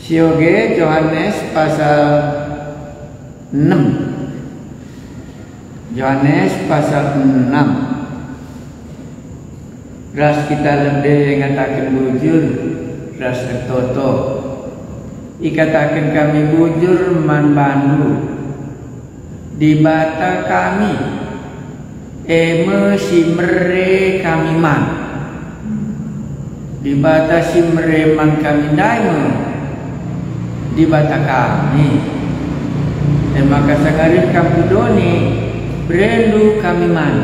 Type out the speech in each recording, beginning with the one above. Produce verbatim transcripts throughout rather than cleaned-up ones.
Sioge Johanes pasal enem. Johanes pasal enem. Ras kita lebe ngataken bujur ras ertoto. Ikataken kami bujur man bandu. Dibata kami, e me si mere kami man. Dibata si mere man kami ndai me Dibata kami. E maka sanga reh kam ku doni, berendu kami man,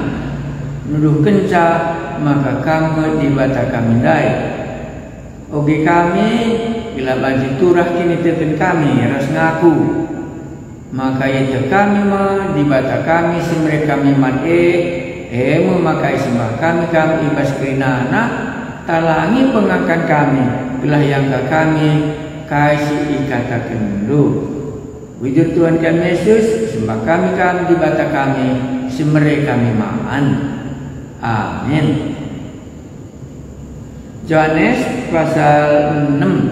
nuduhkenca maka kam me Dibata kami ndai. Oge kami, gelah banci turah kiniteken kami ras ngaku maka ieteh kami me Dibata kami si mere kami man e, e me maka isembah kami kam i bas kerinana, talangi pengangkan kami, gelah iangka kami kai si ikatakenndu. Bujur Tuhan kami Yesus, isembah kami kam Dibata kami si mere kami man. Amin. Johanes pasal enem.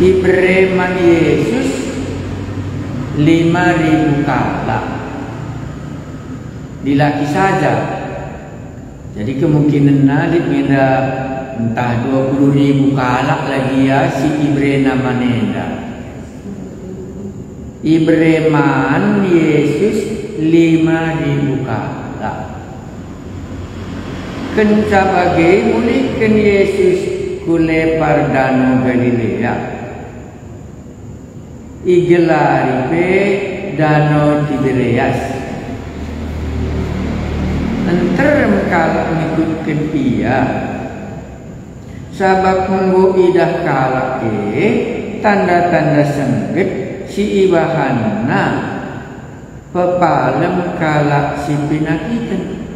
Ibere man Yesus lima ribu kalak. Dilaki saja. Jadi kemungkinenna lit nge enda ntah dua puluh ribu kalak la gia si iberena man enda. Ibere man Yesus lima ribu kalak. Kenca bage mulihken Yesus ku lepar Dano Galilea. Igelari pe Dano Tiberias. Nterem kalak ngikutken Ia. Sabap enggo idah kalak e tanda-tanda sengget si ibahanNa pepalem kalak si penakiken.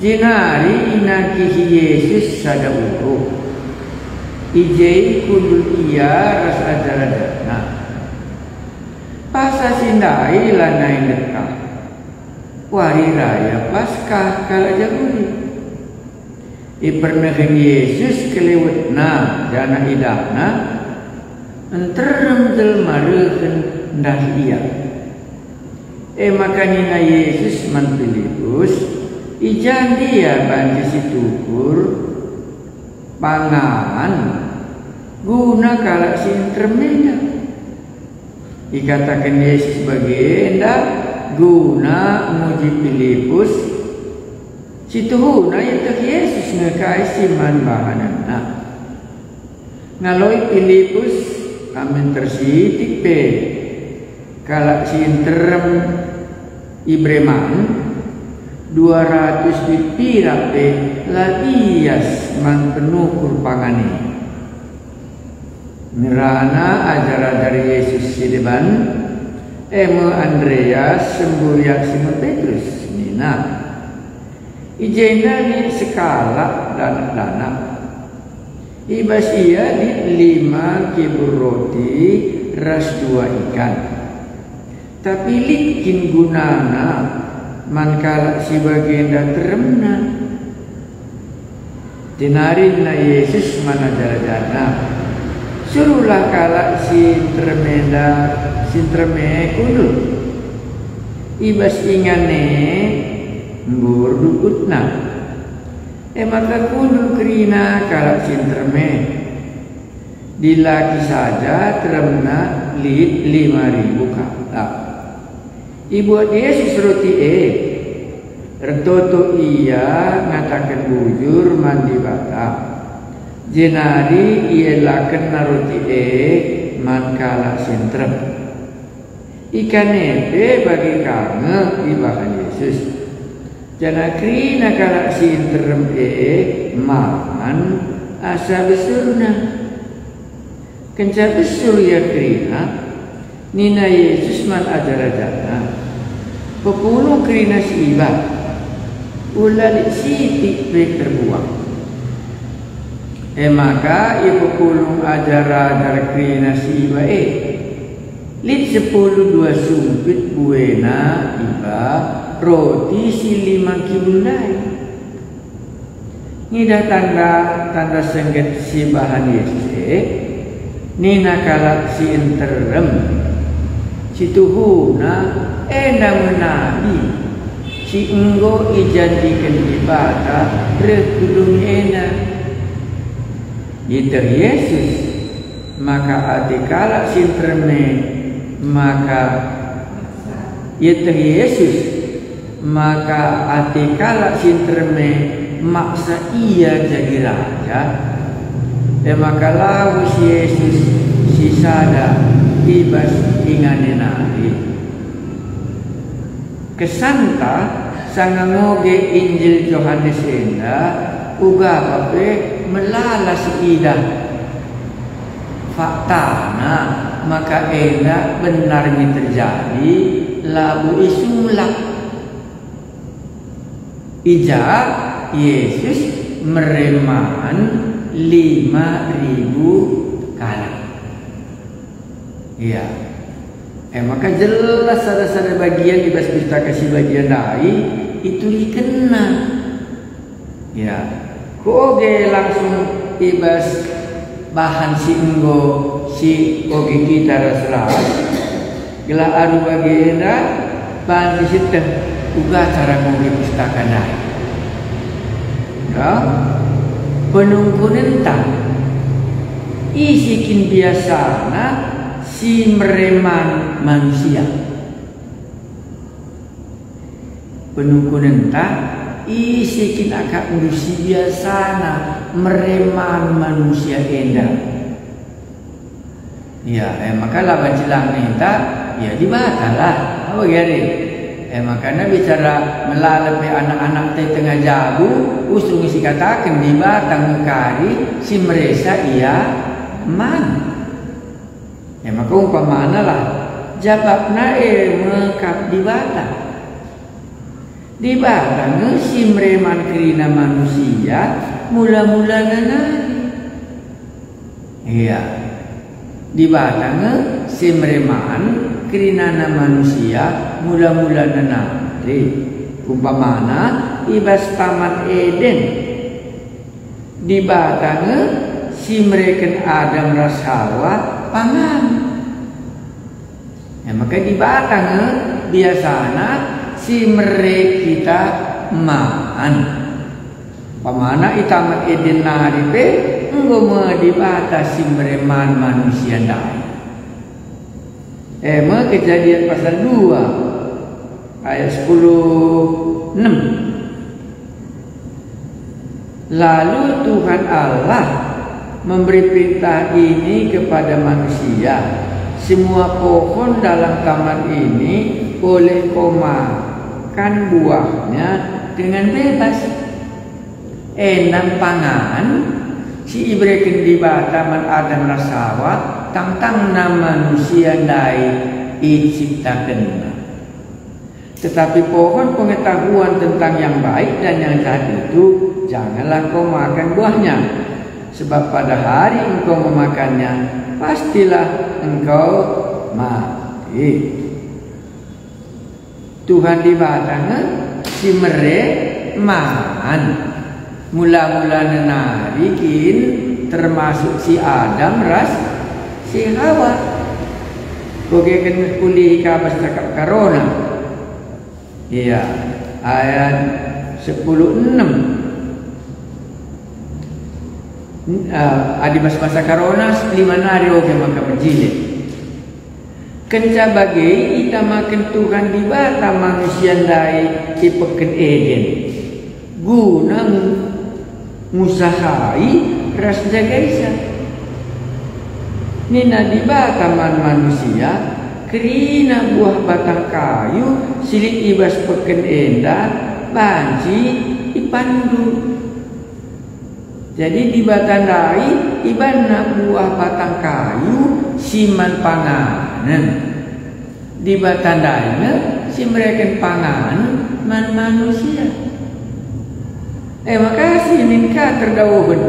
Jenari inakihi Yesus sada uruh. I je kundul Ia ras ajar-ajarNa. Pasa si ndai lanai ndekah. Wari Raya Paskah kalak Jahudi. Ipernehen Yesus kelewetNa janah idahNa, nterem jelma rehen ndahi Ia. E maka nina Yesus man Pilipus, "I ja ndia banci situkur pangan guna kalak si nterem enda?" Ikataken Yesus bagenda guna nguji Pilipus. Situhuna ieteh Yesus nge kai si man bahanenna. Ngaloi Pilipus, "Amin tersitik pe kalak si nterem ibere man, dua ratus duit pirak pe la bias man penukur pangan e." Ngerana ajar-ajar Yesus si deban, e me Andreas semburiah Simon Petrus, nina, "I jenda lit sekalak danak-danak. I bas ia lit lima kibur roti ras dua ikan. Tapi lit kin gunana man kalak si bagenda teremna?" Jenari nina Yesus man ajar-ajarNa, "Suruhlah kalak si nterem enda, si nterem e kundul. I bas ingan e mbur dukutna." E maka kundul kerina kalak si nterem e. Dilaki saja teremna lit lima ribu kalak. Ibuat Yesus roti e, ertoto Ia ngataken bujur man Dibata, jenari ielakenNa roti e man kalak si nterem. Ikan e pe bage ka nge ibahan Yesus. Janah kerina kalak si nterem e man asa besurna. Kenca besur ia kerina, nina Yesus man ajar-ajarNa, "Pepulung kerina si iba, ula lit sitik pe terbuang." E maka ipepulung ajar-ajar kerina si iba e. Lit sepuluh dua sumpit buena iba roti si lima kibul ndai. Ngidah tanda-tanda sengget si ibahan Jesus e, nina kalak si nterem, "Situhuna enda me nabi si enggo ijanjiken Dibata reh ku doni enda." Ieteh Jesus maka ate kalak si nterem e maka ieteh Jesus maka ate kalak si nterem e maksa ia jadi raja. E maka lawes Jesus sisada i bas ingan e nari. Kesanta, sanga ngoge Injil Johanes enda, uga pe melala siidah. Faktana, maka enda benar nge terjadi, labo isulak. I ja Jesus mere man lima ribu kalak. Iya. E maka jelas sada-sada bagian i bas Pustaka Si Badia ndai iturikenna. Ya, kuoge langsung i bas bahan si enggo sioge kita ras-ras, gelah alu bagenda banci sieteh uga cara ngoge pustaka ndai. Ya, penungkunenta, ise kin biasana si mere man manusia? Penungkunenta, ise kin akapndu si biasana mere man manusia enda? Ya, e maka la banci lang ninta, ya Dibata lah. Apa gari? E maka na bicara melala pe anak-anak te tengah jabu, usung sikataken Dibata nge kari si meresa ia man. E maka umpamana lah, jabapna e me kap Dibata. Dibata nge si mere man kerina manusia mula-mulana nari. Iya. Dibata nge si mere man kerinana manusia mula-mulana nari. Umpamana, i bas Taman Eden. Dibata nge si mereken Adam ras Hawa pangan. E maka Dibata nge biasana si mere kita man. Umpamana i Taman Eden nari pe enggo me Dibata si mere man manusia ndai. E me Kejadian pasal dua ayat sepuluh enem. Lalu Tuhan Allah memberi perintah ini kepada manusia, "Semua pohon dalam taman ini boleh kau makan buahnya dengan bebas." Enda pangan si ibereken Dibata man Adam ras Hawa, tangtangna manusia ndai iciptakenNa. Tetapi pohon pengetahuan tentang yang baik dan yang jahat itu janganlah kau makan buahnya, sebab pada hari engkau memakannya, pastilah engkau mati. Tuhan Dibata nge si mere man. Mula-mulana nari kin termasuk si Adam ras si Hawa. Bogeken kulihi ka bas cakap Karona. Iya, ayat sepuluh enem. Eh, adi bas basa Karona, lima nari oge maka mejile. Kenca bage itamaken Tuhan Dibata manusia ndai i peken Eden, guna ngu-, ngusahai ras njagaisa. Nina Dibata man manusia, "Kerina buah batang kayu si lit i bas peken enda banci ipanndu." Jadi Dibata ndai ibanna buah batang kayu si man panganen. Dibata ndai nge si mereken pangan man manusia. E maka si nin ka terdauhen.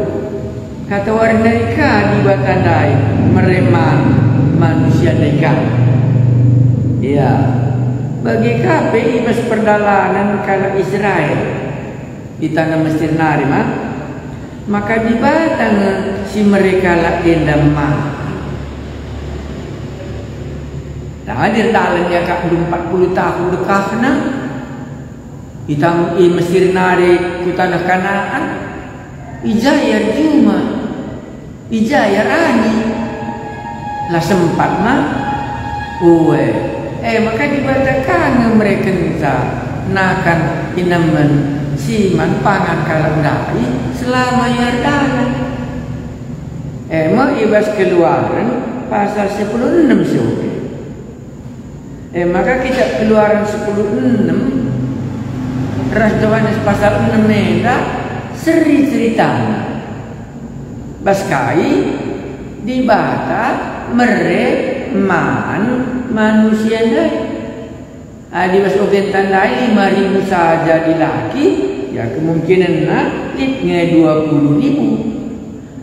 Katawari ndai ka Dibata ndai mere man manusia ndai ka. Iya. Bage ka pe i bas perdalanen kalak Israel. I taneh Mesir nari ma, Maka Dibata nge si mere kalak enda man. Tadi erdalan ia kap empat puluh tahun dekahna. I tam-, i Mesir nari ku taneh Kanaan. I ja ia erjuma. I ja ia rani. La sempat ma? Ue. E maka Dibata ka nge merekenca nakan inemen si man pangan kalak ndai selama ia erdalan. E me i bas Keluaren pasal sepuluh enem si oge. E maka kitab Keluaren sepuluh enem ras Johanes pasal enem enda seri ceritana. Bas kai Dibata mere man manusia ndai? Adi bas ogenta ndai lima ribu saja dilaki, ya kemungkinenna lit nge dua puluh ribu.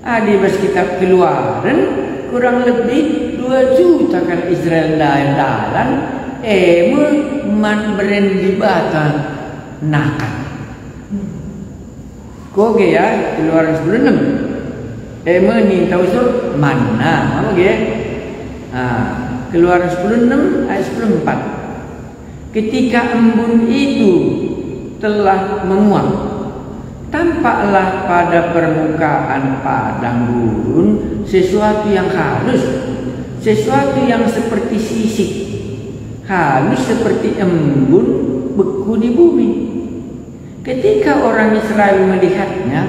Adi bas kitab Keluaren, kurang lebih dua juta kalak Israel ndai erdalan, e me man beren Dibata nakan. Koge ya, Keluaren sepuluh enem. E me ninta usur manna, mama ge. Ah, Keluaren sepuluh enem ayat sepuluh empat. Ketika embun itu telah menguap, tampaklah pada permukaan padang gurun sesuatu yang halus, sesuatu yang seperti sisik, halus seperti embun beku di bumi. Ketika orang Israel melihatnya,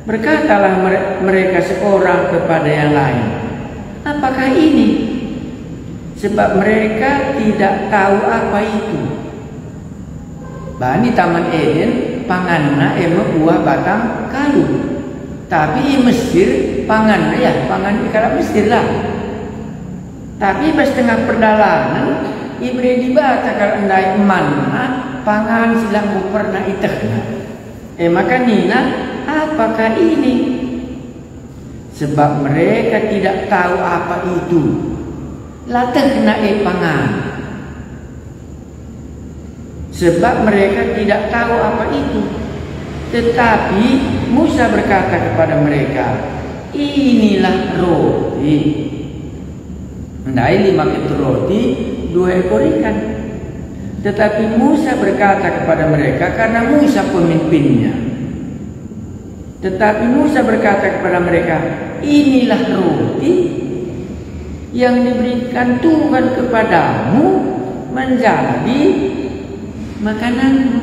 berkatalah mere-, mereka seorang kepada yang lain, "Apakah ini?" Sebab mereka tidak tahu apa itu. Bani Taman Eden, panganna e me buah batang kayu. Tapi i Mesir, panganna, ya, pangan kalak Mesir lah. Tapi bas tengah perdalanen, ibere Dibata kalak ndai manna pangan si la enggo pernah itehna. E maka nina, "Apakah ini?" Sebab mereka tidak tahu apa itu. La tehna e pangan. Sebab mereka tidak tahu apa itu. Tetapi Musa berkata kepada mereka, "Inilah roti." Ndai lima ketur roti, dua ekor ikan. Tetapi Musa berkata kepada mereka, karena Musa pemimpinnya. Tetapi Musa berkata kepada mereka, "Inilah roti yang diberikan Tuhan kepadamu menjadi makananmu."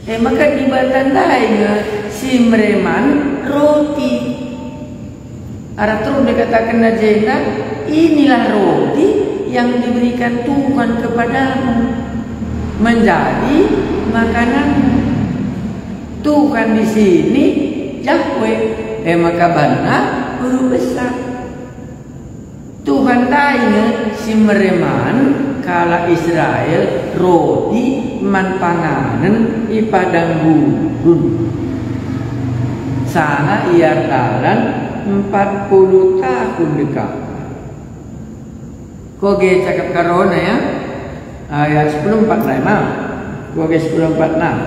E maka Dibata ndai nge si mere man roti. Arah terus dikatakenna jenda, "Inilah roti yang diberikan Tuhan kepadamu menjadi makananmu." Tuhan di sini Yahweh, e maka banna guru besar. Tuhan ndai nge si mere man kalak Israel roti man panganen i padang gurun. Sanga ia erdalan empat puluh tahun dekah. Koge cakap Karona ya, ayat sepuluh empat nai ma. Koge sepuluh empat nai.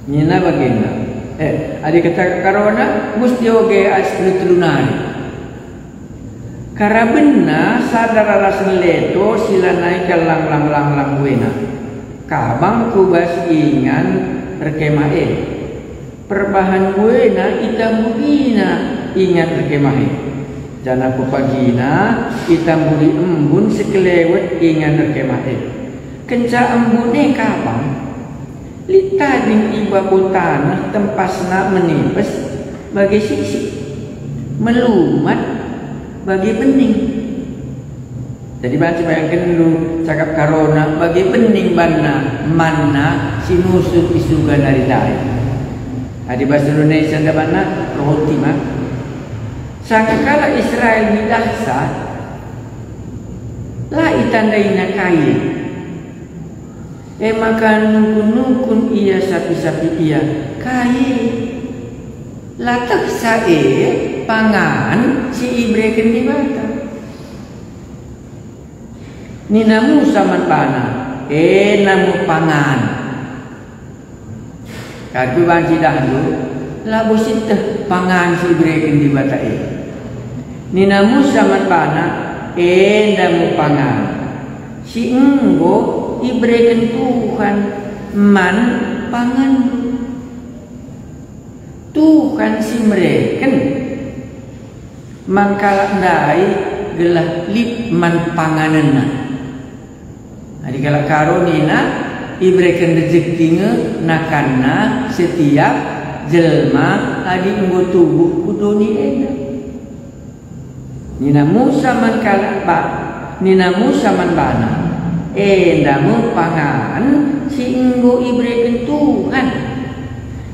Nina bagenda. Eh, adi kata Karona, musti oge ayat sepuluh telu nari. Karabenna sada rarasen leto si lanai kal langlang-langlang buena. Kabang ku bas ingan erkemah e. Perbahan buena itamburina ingan erkemah e. Janah pepagina itamburi embun sekelewet ingan erkemah e. Kenca embun e kabang, lit tading i babo taneh tempasna menipes bage sisik, melumat bage bening. Jadi banci bayangkenndu cakap Karona bage bening banna manna si nusur i Surga nari ndai. Adi bahasa Indonesia nda banna roti ma. Sanga kalak Israel midahsa, la itandaina kai. E maka nungkun-nungkun ia sapi-sapi ia, "Kai? La tehsa e pangan si ibereken Dibata?" Nina Musa man bana, "Ena me pangan." Kadu banci dahndu, Labo sieteh pangan si ibereken Dibata e. Nina Musa man bana, "Enda me pangan si enggo ibereken Tuhan man panganndu." Tuhan si mereken man kalak ndai gelah lit man panganenna. Adi kalak Karo nina, "Ibereken rejeki nge nakanna setiap jelma adi enggo tubuh ku doni enda." Nina Musa man kalak ba, nina Musa man bana, "Enda me pangan si enggo ibereken Tuhan."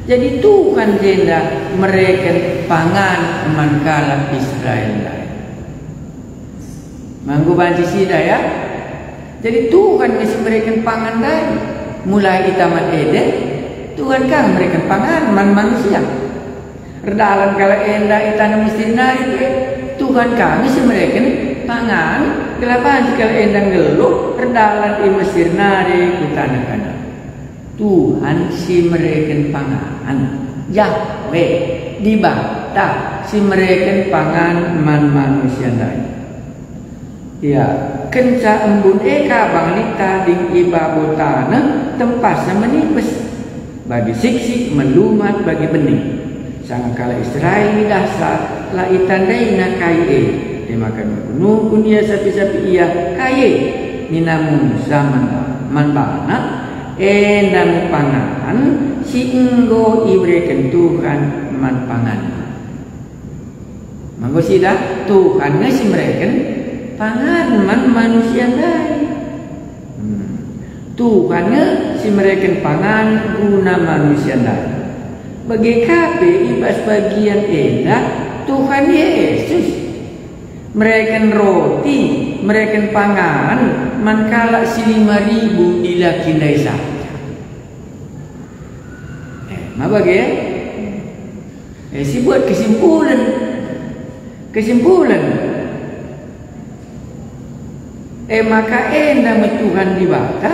Jadi Tuhan jenda mereken pangan man kalak Israel ndai. Manggo banci sida, ya. Jadi Tuhan nge si mereken pangan ndai. Mulai i Taman Eden, Tuhan ka mereken pangan man manusia. Erdalan kalak enda i taneh Mesir nari pe, Tuhan ka nge si mereken pangan, gelah banci kalak enda nggeluh erdalan i Mesir nari ku taneh Kanaan. Tuhan si mereken pangan, Yahweh, Dibata si mereken pangan man manusia ndai. Ya, kenca embun e kabang lit tading i babo taneh, tempasna menipes, bagi siksik, melumat bagi bening. Sanga kalak Israel ngidahsa, la itandaina kai e, e maka nungkun-nungkun ia sapi-sapi ia kai e. Nina Musa man, man bana, "Enda me pangan si enggo ibereken Tuhan man pangan." Manggo sida, Tuhan nge si mereken pangan man manusia ndai. Hmm. Tuhan nge si mereken pangan guna manusia ndai. Bage ka pe i bas bagian enda Tuhan Yesus mereken roti, mereken pangan man kalak si lima ribu dilaki ndai saja. Eh, ma bage? Eh, si buat kesimpulen. Kesimpulen. E maka enda me Tuhan Dibata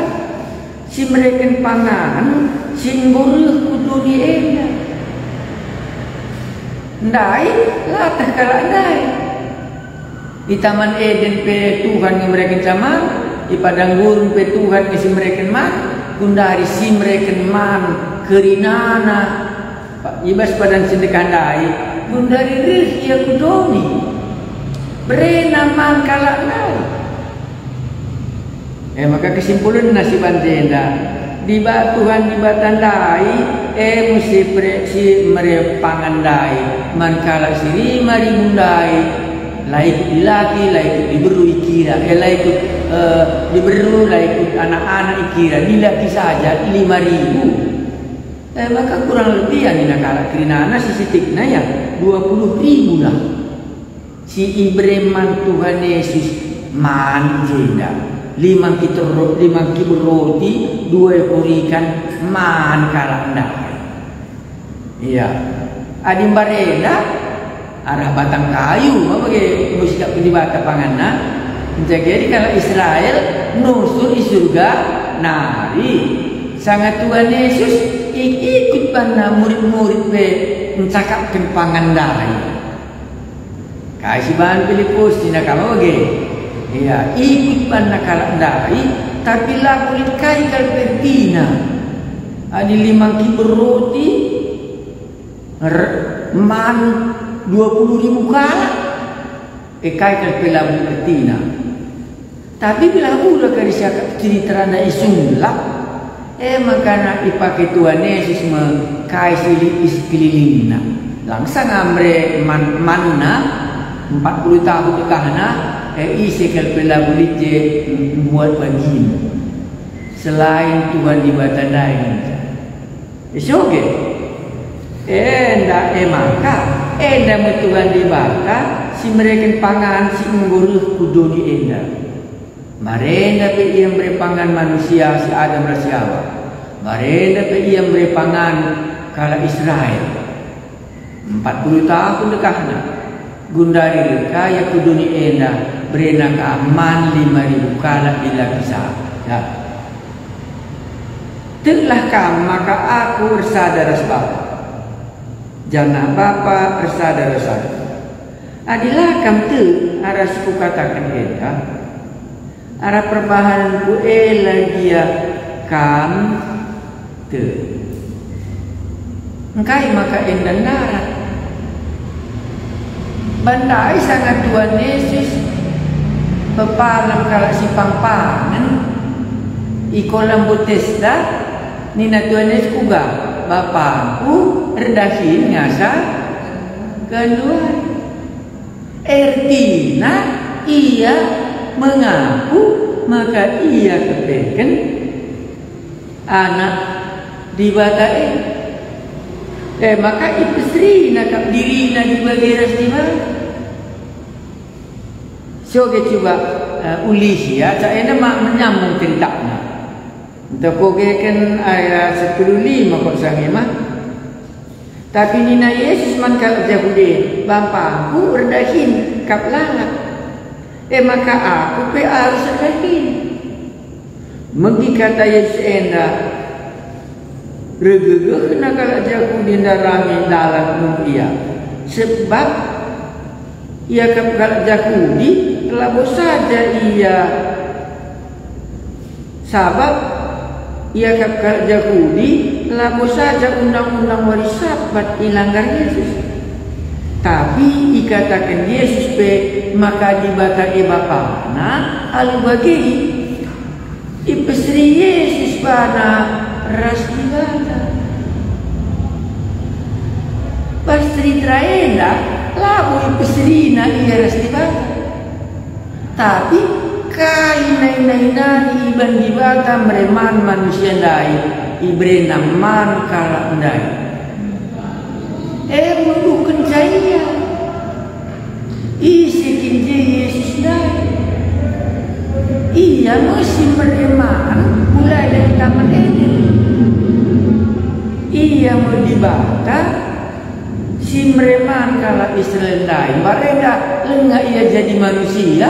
si mereken pangan si enggo reh ku doni enda. Ndai, lateh kalak ndai. I Taman Eden pe Tuhan nge mereken man, i padang gurun pe Tuhan nge si mereken man, gundari si mereken man kerinana. Pa-, i bas padan si ndekah ndai, gundari reh ia ku doni. Berena man kalak ndai. E maka kesimpulenna si banta enda, Diba-, Tuhan Dibata ndai, e me si pre-, si mere pangan ndai man kalak si lima ribu ndai, la ikut dilaki, la ikut diberu ikira, e, la ikut, e, diberu, la ikut anak-anak ikira, dilaki saja lima ribu. E maka kurang lebih nina kalak kerinana si sitikna ya, dua puluh ribu lah. Si ibere man Tuhan Yesus man jenda, lima kiber ro-, lima kiber roti, dua ekor ikan, man kalak ndai. Iya. Adi mbarenda, arah batang kayu, ma bage enggo sikapken Dibata panganna. Njaga kalak Israel nusur i surga nari. Sanga Tuhan Yesus ik-, ikut banna murid-murid pe ncakapken pangan ndai. Kai si ibahan Pilipus, nina kal bage? Ia ikut banna kalak ndai, tapi la lit kai kal pe ertina. Adi lima kiber roti, er-, man dua puluh ribu kalak, e kai kal pe la lit ertina. Tapi belah ula kari siakap cerita randa isungkap, e maka ipake Tuhan Yesus me kai si lit i sekelilingna. Lang sanga mere man-, manna, empat puluh tahun dekahna, e ise kal pe la lit je mbuat bagin. Selain Tuhan Dibata ndai ngenca. Isoge. Enda e maka, enda me Tuhan Dibata si mereken pangan si enggo reh ku doni enda. Mbarenda pe Ia mere pangan manusia si Adam ras si Hawa. Mbarenda pe Ia mere pangan kalak Israel. Empat puluh tahun dekahna. Gundari reh ka Ia ku doni enda, berena ka man lima ribu kalak dilaki saja. Teklah kam maka Aku ersada ras Bapa. Janah Bapa ersada ras Aku. Adi la kam tek arah si Kukataken enda, arah perbahanenKu e la gia kam tek. Engkai maka enda ndarat? Ban ndai sanga Tuhan Yesus pepalem kalak si pangpangen i kolam Betesda, nina Tuhan Yesus, "Kuga, BapangKu erdahin ngasa genduari." Ertina Ia mengaku maka Ia kepeken Anak Dibata e. E maka ipeserina kap dirina i bage ras Dibata. Soge cuba, eh, ulihi, ya, ca enda ma menyambung ceritana. Ntah pogeken ayat sepuluh lima kok sangema. Tapi nina Yesus man kalak Jahudi, "BapangKu erdahin kap lalap. E maka Aku pe arus erdahin." Megi kata Yesus enda, reh gegehna kalak Jahudi ndarami dalan nungkun Ia. Sebab iakap kalak Jahudi labo saja Ia, sabab iakap kalak Jahudi labo saja undang-undang wari Sabat ilanggar Yesus. Tapi ikataken Yesus pe maka Dibata e BapangNa, alu bage ipeseri Yesus bana ras Dibata. Bas cerita enda labo ipeserina Ia ras Dibata. Tapi kai nai-nai nari iban Dibata mere man manusia ndai, iberena man kalak ndai. E menuduhkenca Ia. Ise kin je Yesus ndai? Ia me si mere man mulai dari Taman Eden. Ia me Dibata si mere man kalak Israel ndai. Mbarenda langa Ia jadi manusia,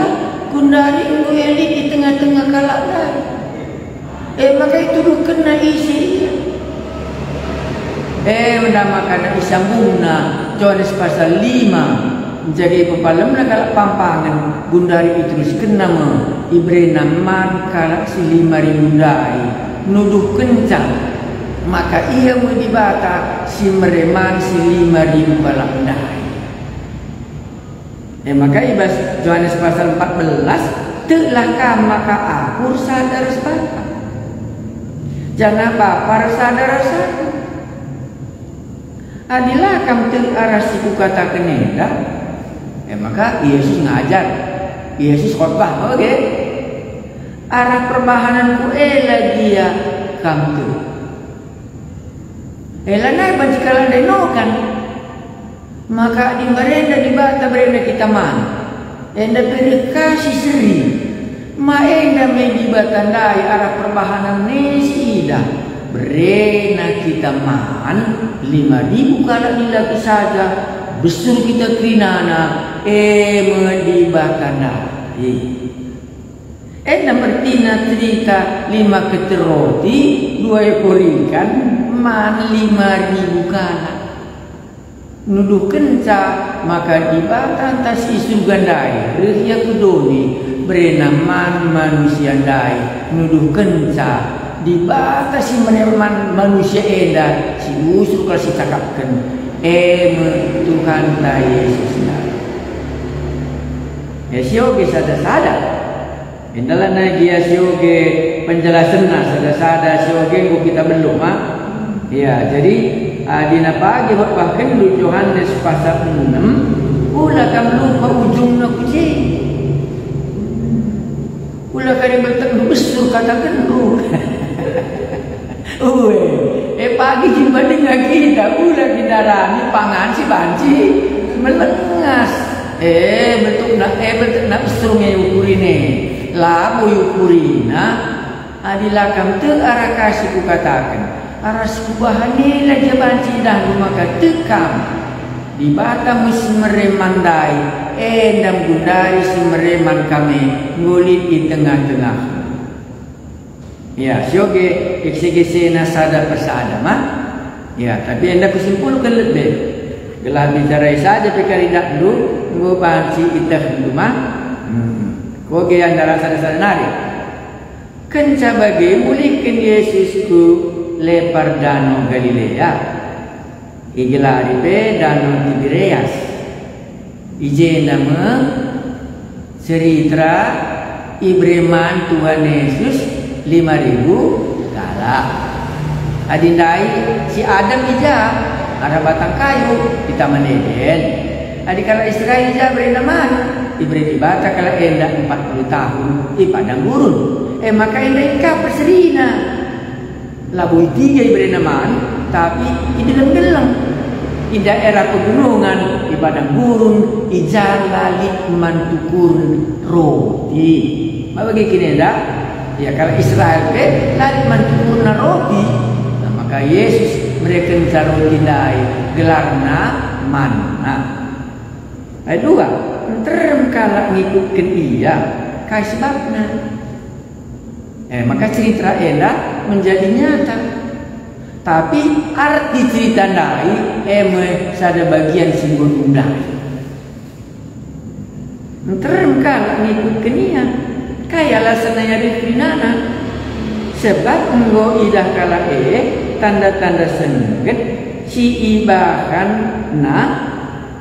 gundari enggo e lit i tengah-tengah kalak ndai. E maka ituduhkenna ise Ia. E maka isambungna Johanes pasal lima, jadi pepalemna kalak pangpangen, gundari iteruskenna me, iberena man kalak si lima ribu ndai, nuduhkenca maka Ia me Dibata si mere man si lima ribu kalak ndai. E maka i bas Johanes pasal empat belas, "Teklah kam maka Aku ersada ras Bapa, janah Bapa ersada ras Aku. Adi la kam tek arah si Kukataken enda," e maka Yesus ngajar, Yesus khotbah, oke? "Arah perbahanenKu e la gia kam tek." E lanai banci kalak ndai nokan. Maka adi mbarenda Dibata berena kita man, enda pe reh ka si seri. Ma enda me Dibata ndai arah perbahanen e si idah. Berena kita man lima ribu kalak dilaki saja, besur kita kerinana, e me Dibata ndai. Enda me ertina cerita lima keter roti, dua ekor ikan, man lima ribu kalak. Nuduhkenca maka Dibata ntah si i Surga ndai reh Ia ku doni, berena man manusia ndai. Nuduhkenca Dibata si mere man manusia enda si usur kal si cakapken, e me Tuhanta Yesus ndai. E, sioge sada-sada. Enda lanai gia sioge penjelasenna, sada-sada sioge enggo kita belum, ah. Ya, jadi, adi na pagi hotbahkenndu Johanes pasal enem, ula kam lupa ujungna ku je. Ula kari bertekndu besur katakenndu. Ue, e pagi jumpa denga kita, ula kita rami pangan si banci melengas. E, bentukna, e, bentukna besur nge ukurine. Labo ukurina, adi la kam tek arah ka si kukataken. Arah si kubahan e la gia banci idahndu maka tek kam. Dibata me si mere man ndai, enda me gundari si mere man kami, enggo lit i tengah-tengah. Ya, sioge eksegesena sada persada, ma? Ya, tapi enda kusimpulken lebe. Gelah bicara saja pe kari idahndu, enggo banci ietehndu ma? Hmm. Kuga enda rasa-rasa nari? Kenca bage mulihken Yesus ku lepar Dano Galilea, igelari pe Dano Tiberias. I jenda me cerita ibere man Tuhan Yesus lima ribu kalak. Adi ndai si Adam i ja arah batang kayu i Taman Eden. Adi kalak Israel i ja berena man, ibere Dibata kalak enda empat puluh tahun i padang gurun. E maka enda ikap perserina. Labo i tiga iberena man, tapi i deleng-deleng, i daerah pegunungan, i padang gurun, i ja la lit man tukurna roti. Ma bage kin enda? Ya, kalak Israel pe la lit man tukurna roti. Nah, maka Yesus merekenca roti ndai, gelarna manna. Ayat dua, nterem kalak ngikutken Ia. Kai sebabna? Eh, maka cerita enda menjadi nyata. Tapi arti cerita ndai e me sada bagian si enggo ndai. Nterem kalak ngikutken Ia. Kai alasanna ia reh kerinana? Sebab enggo idah kalak e tanda-tanda sengget si ibahanna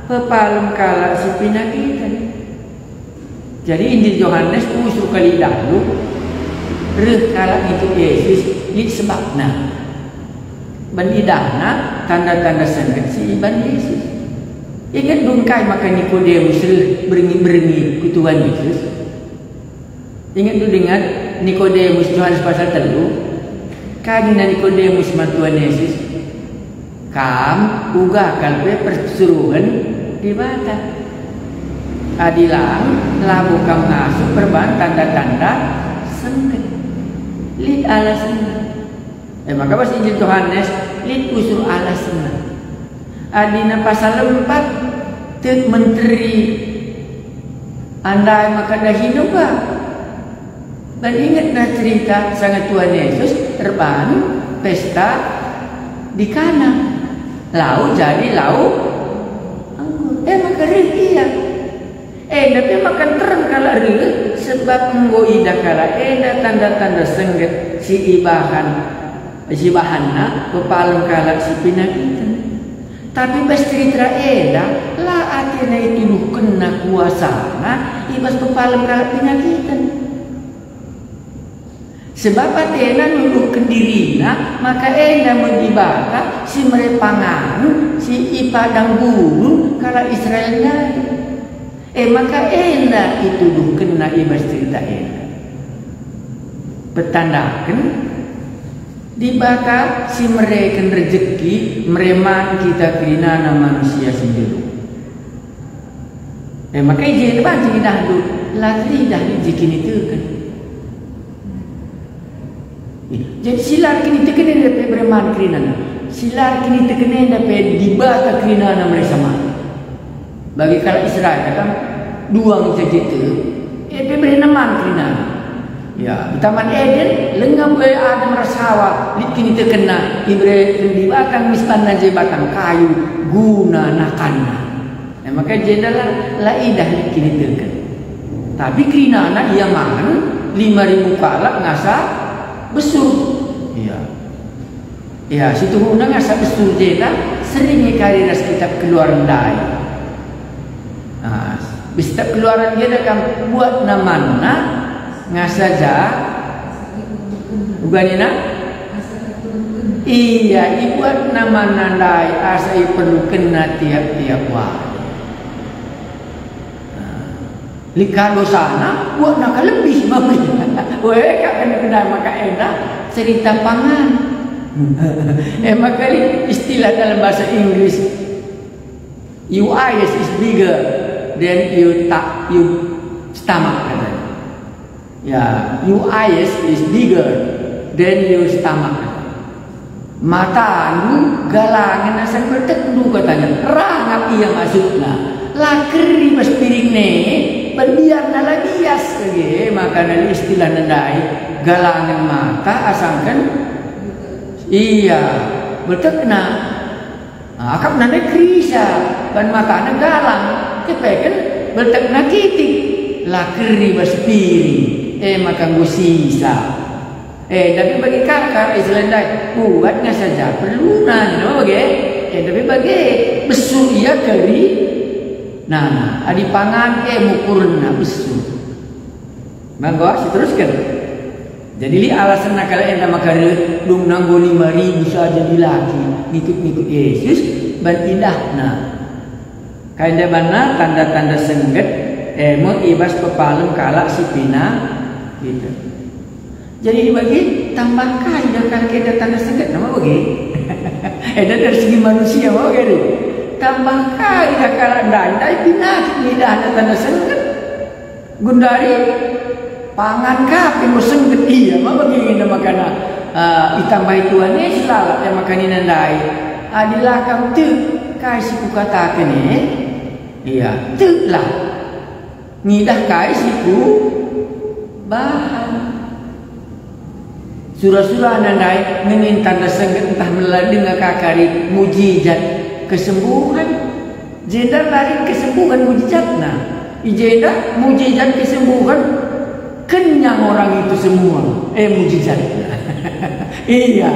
pepalem kalak si penakiten. Jadi Injil Johanes usur kal idahndu, reh kalak ngikut Yesus lit sebabna. Ban idahna tanda-tanda sengget si ibahan Yesus. Ingetndu kai maka Nikodemus reh berngi-berngi ku Tuhan Yesus? Ingetndu denga Nikodemus, Johanes pasal telu? Kai nina Nikodemus man Tuhan Yesus? Kam uga kal pe persuruhen Dibata. Adi lang, labo kam ngasup perban tanda-tanda sengget. Lit alasna. E maka bas Injil Johanes, lit usur alasna. Adina pasal empat, tek menteri andai maka dahin uga. Dan ingetna cerita sanga Tuhan Yesus erban pesta di Kana. Lau jadi lau anggur. E maka reh ia. Enda pe maka nterem kalak reh, sebab enggo idah kalak enda tanda-tanda sengget si ibahan, si ibahanna pepalem kalak si penakiten. Tapi bas cerita enda, la atena ituduhkenna kuasana i bas pepalem kalak penakiten. Sebab atena nuduhken dirina maka enda me Dibata si mere pangan si i padang gurun kalak Israel ndai. E maka enda ituduhkenna i bas cerita enda. Petandaken Dibata si mereken rejeki mere man kita kerinana manusia si nggeluh. E maka i je banci idahndu, la teridah i je kiniteken. Jadi si la kiniteken enda pe bere man kerinana. Si la kiniteken enda pe Dibata kerinana meresa man. Bagi kalak Israel kan, duang jejete, e pe berena man kerinana. Ya, i Taman Eden, langa be Adam ras Hawa, lit kinitekenna, ibere Dibata ngis banna je batang kayu, guna nakanna. E maka jenda la, la idah lit kiniteken. Tapi kerinana ia man lima ribu kalak ngasa besur. Iya. Ya, situhuna ngasa besur jenda sering nge kari ras kitab Keluaran ndai. Nah, kitab Keluaran jenda kam buatna manna ngasa ja. Uga nina? Iya, ibuatna manna ndai asa iperlukenna tiap-tiap wari. Nah, lit ka dosana, buatna ka lebih mami. Weh, ka kena-kena maka enda cerita pangan. E maka lit istilah dalam bahasa Inggris, "Your eyes is bigger than your ta-, your stomach," katanya. Ya, "Your eyes is bigger than your stomach." Matandu galangen asa nggertekndu, katanya. Rangap ia maksudna. La keri bas piring ne, perbiarna la bias. Age, maka nali istilah ndai, galangen mata asangken. Iya, betekna. Akapna ndai kerisa, ban matana galang, kepeken beltekna kitik, la keri bas piring, e maka enggo sisa. E, tapi bage kalak Israel ndai, buatna saja perluna, nina bage. E, tapi bage besu ia keri. Nah, nah, adi pangan e mukurna besu. Manggo, siterusken. Jadi lit alasenna kalak enda maka reh, dung nanggo lima ribu saja dilaki ngikut-ngikut Yesus, ban idahna. Kai ndebanna tanda-tanda sengget, e me i bas pepalem kalak si pina kita. Jadi bagi tambah kai dah kalak enda tanda sengget, nama bagi? Enda dari segi manusia, mau bagi? Tambah kai dah kalak ndai, ndai pina ngidah tanda sengget. Gundari pangan ka pe enggo sengget ia, ma bagi nina makana, ah, itambahi Tuhan Yesus lalap ia maka nina ndai, "Adi la kam tek kai si kukataken e, ia, teklah, ngidah kai si kubahan." Sura-surana ndai ngenca tanda sengget ntah mela denga ka kari mujijat kesembuhan. Jenda la lit kesembuhan mujijatna. I jenda mujijat kesembuhan, kenyang orang itu semua. Eh, mujijatna. Iya.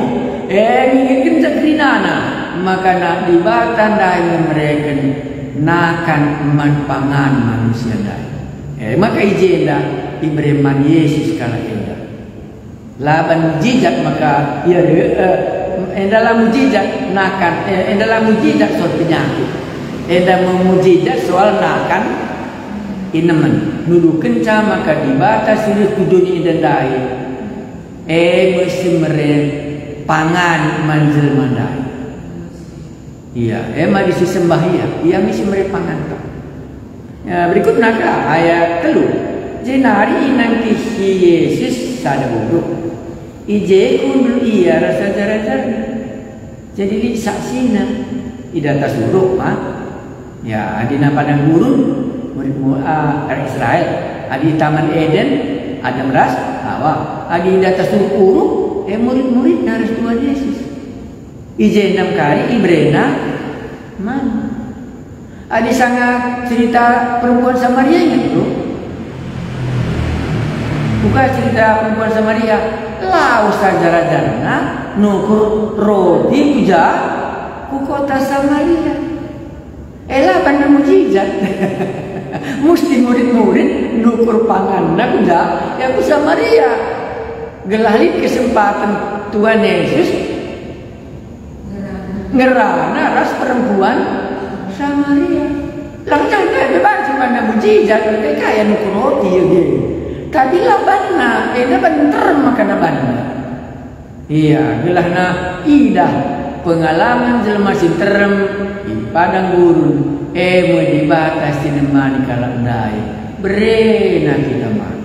Eh, ngingetken ja kerinana. Maka na Dibata ndai mereken nakan man pangan manusia ndai. Eh, maka i jenda ibere man Yesus kalak enda. Laban mujijat maka ia re-, eh, enda la mujijat nakan, eh, enda la mujijat soal penyakit. Enda me-, mujijat soal nakan inemen. Nuduhkenca maka Dibata si reh ku doni enda ndai, e me si mere pangan man jelma ndai. Ia, e me adi sisembah ia, ia me si mere pangan kap. Ya, berikutna ka, ayat telu. Jenari inangkihi Yesus sada uruk. I je kundul ia ras ajar-ajarna. Jadi lit saksina. I datas uruk, ma. Ya, adi na padang gurun, murid mu-, ah, arah Israel. Adi i Taman Eden, Adam ras Hawa. Adi i datas uruk-uruk, e murid-muridna ras Tuhan Yesus. I je ndai kari iberena man. Adi sanga cerita perempuan Samaria inget tu? Uga cerita perempuan Samaria, lawes ajar-ajarna nukur roti ku ja, ku kota Samaria. E la banna mujijat. Musti murid-murid nukur panganna ku ja, ya ku Samaria. Gelah lit kesempaten Tuhan Yesus ngerana ras perempuan Samaria. Lang janda enda banci banna mujijat, berkai kaya nukur roti, ya, ge. Tapi la banna, enda banter maka na banna. Ia, gelahna idah pengalaman jelma si nterem i padang gurun, e me Dibata si nemani kalak ndai. Berena kita man.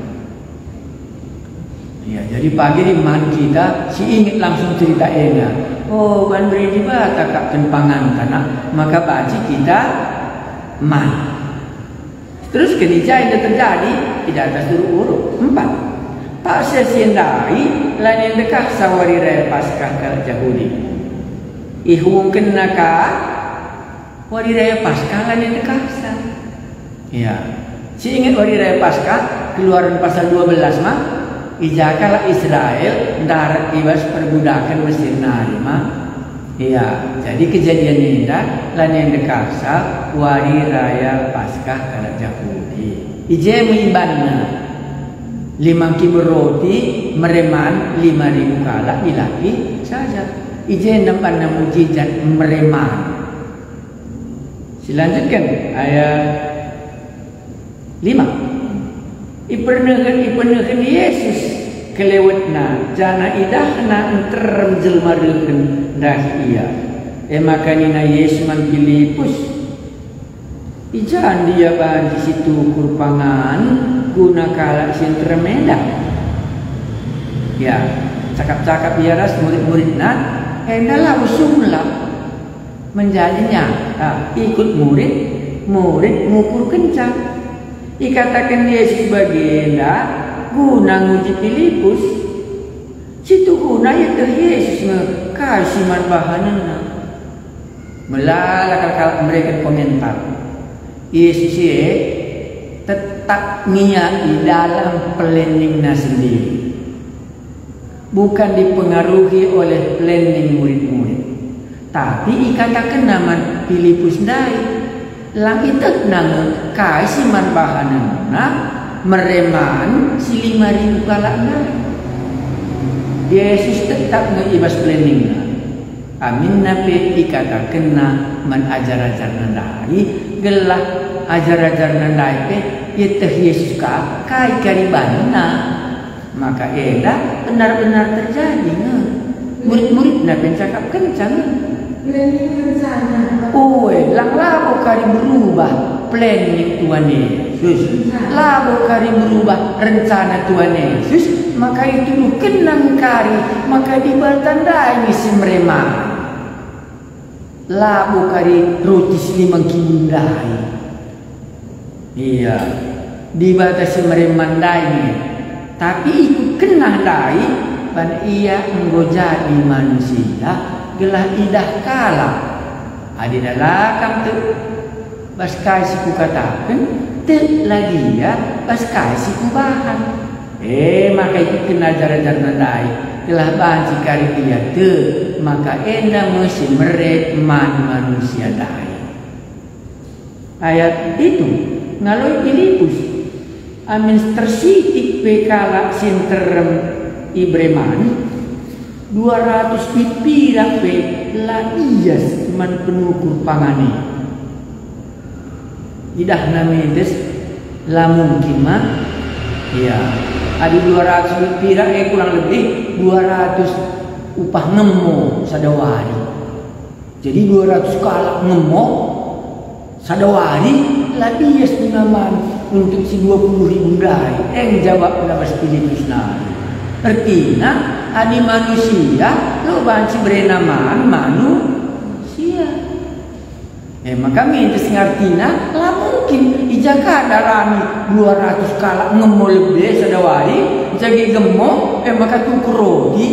Ia, jadi pagi ni man kita si inget langsung cerita enda. Oh, ban bere Dibata kap ken panganta, maka banci kita man. Terus kenija enda terjadi, i datas uruk-uruk. Empat. Paksa si ndai lanai ndekahsa wari raya Paskah kalak Jahudi. Ihumumkenna ka wari raya Paskah lanai ndekahsa. Ya. Si inget wari raya Paskah, Keluaran pasal dua belas ma, i ja kalak Israel ndarat i bas perbudaken Mesir nari ma. Ia, jadi kejadian enda lanai ndekahsa wari raya Paskah kalak Jahudi. I je me ibanna lima ngkiber roti mere man lima ribu kalak dilaki saja. I je ndai banna mujijat mere man. Silanjutken ayat lima. Ipernehen, ipernehen Yesus kelewetna, janah idahna nterem jelma rehen ndahi Ia. E maka nina Yesus man Pilipus, "I ja ndia banci situkur pangan guna kalak si nterem enda?" Ya, cakap-cakap Ia ras murid-muridna, enda la usunglah. Menjadi nyata, ikut murid, murid ngukurkenca. Ikataken Yesus bagenda guna nguji Pilipus. Situhuna ieteh Yesus nge kai si man bahanenna. Melala kalak-kalak mereken komentar. Yesus e tetap nge ia i dalam planningna sendiri. Bukan dipengaruhi oleh planning murid-murid. Tapi ikatakenna man Pilipus ndai, lang ietehna nge kai si man bahanenna mere man si lima ribu kalak ndai. Yesus tetap nge i bas planningna. Aminna pe ikatakenna man ajar-ajarna ndai, gelah ajar-ajarna ndai pe ieteh Yesus ka kai kari banna. Maka enda benar-benar terjadi nge. Murid-muridna pe ncakapkenca nge. Planning rencana. Ue, lang labo kari berubah planning Tuhan Yesus. Labo kari berubah rencana Tuhan Yesus, maka ituduhkenna kari maka Dibata ndai nge si mereman. Labo kari roti si lima ngkibu ndai. Iya, Dibata si mereman ndai nge. Tapi ikutkenna ndai, ban ia enggo jadi manusia, gelah idah kalak. Adi dalah kam tek bas kai si kukataken, tek lagi ia bas kai si kubahan. E maka ikutken ajar-ajarna ndai, gelah banci kari ia tek maka enda me si mere man manusia ndai. Ayat pitu, ngaloi Pilipus, "Amin tersitik pe kalak si nterem ibere man, dua ratus pira pe la ias man penukur pangan e." Idahna mintes la mungkin ma. Ya, adi dua ratus pira, eh, kurang lebih dua ratus upah ngemo sada wari. Jadi dua ratus kalak ngemo sada wari la bias guna man untuk si dua puluh ribu ndai. Eng jawabna bas Pilipus nari. Ertina, adi manusia, lo banci berena man manusia. E maka mintes ngartina, la mungkin i ja ka darani dua ratus kalak ngemo lebe sada wari, jagi gemo, e maka tukur roti.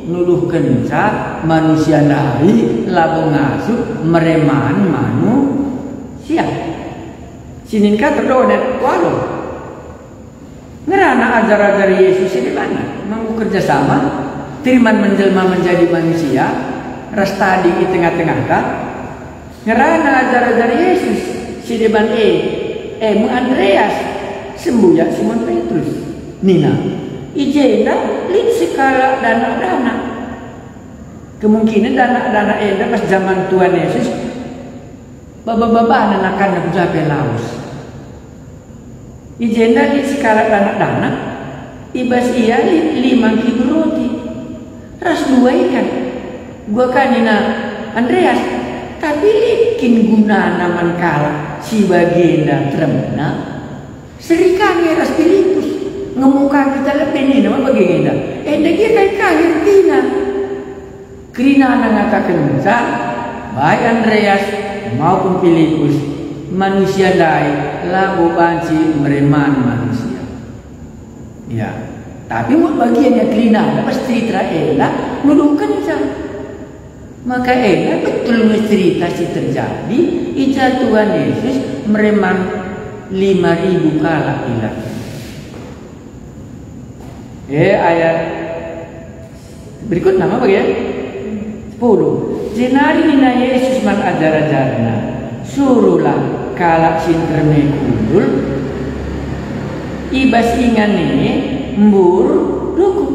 Nuduhkenca manusia ndai labo ngasup mere man manusia. Sinin ka terdonet waluh. Ngerana ajar-ajar Yesus si debanna, manggo kerja sama, teriman menjelma menjadi manusia, ras tading i tengah-tengahta. Ngerana ajar-ajar Yesus si deban e, e me Andreas, sembuyak Simon Petrus. Nina, "I jenda lit sekalak danak-danak." Kemungkinen danak-danak enda pas jaman Tuhan Yesus baba-babana nakanna ku ja pe lawes. I jenda lit sekalak danak-danak, i bas ia lit lima ngkibu roti, ras dua ikan. Gua ka nina Andreas, "Tapi lit kin gunana man kalak si bagenda teremna?" Seri ka nge ras Pilipus, "Ngemo ka kita lebe," nina man bagenda. Enda gia kai ka nge ertina. Kerinana ngatakenca, baik Andreas maupun Pilipus, manusia ndai labo banci mere man manusia. Ya, tapi mut bagian ia kerinana bas cerita enda nuduhkenca. Maka enda betul nge cerita si terjadi i ja Tuhan Yesus mere man lima ribu kalak ilah. Eh, ayat berikutna, apa ya? Sepuluh. Jenari nina Yesus man ajar-ajarNa, "Suruhlah kalak si nterem e kundul i bas ingan e mbur dukup."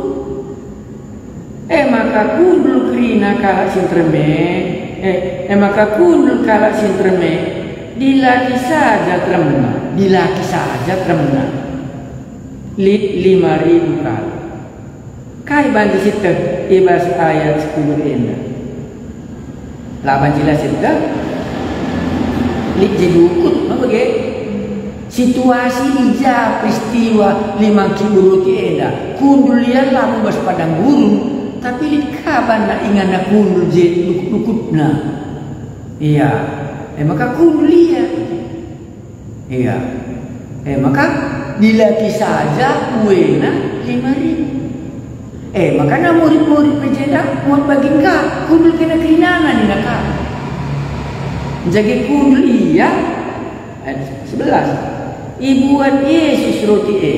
E maka kundul kerina kalak si nterem e, eh, e maka kundul kalak si nterem e, dilaki saja teremna, dilaki saja teremna. Lit lima ribu kalak. Kai banci sieteh i bas ayat sepuluh enda? La banci la sieteh. Lit je dukut, ma bage? Situasi i ja peristiwa lima ngkibu roti enda, kundul ia labo bas padang gurun, tapi lit ka banna inganna kundul je dukut-dukutna. Ia, e maka kundul ia. Ia. E maka dilaki saja buena lima ribu. E maka na murid-murid pe jenda muat bagin ka, kundul kena kerinana nina ka. Jage kundul ia, ayat sebelas, ibuat Yesus roti e.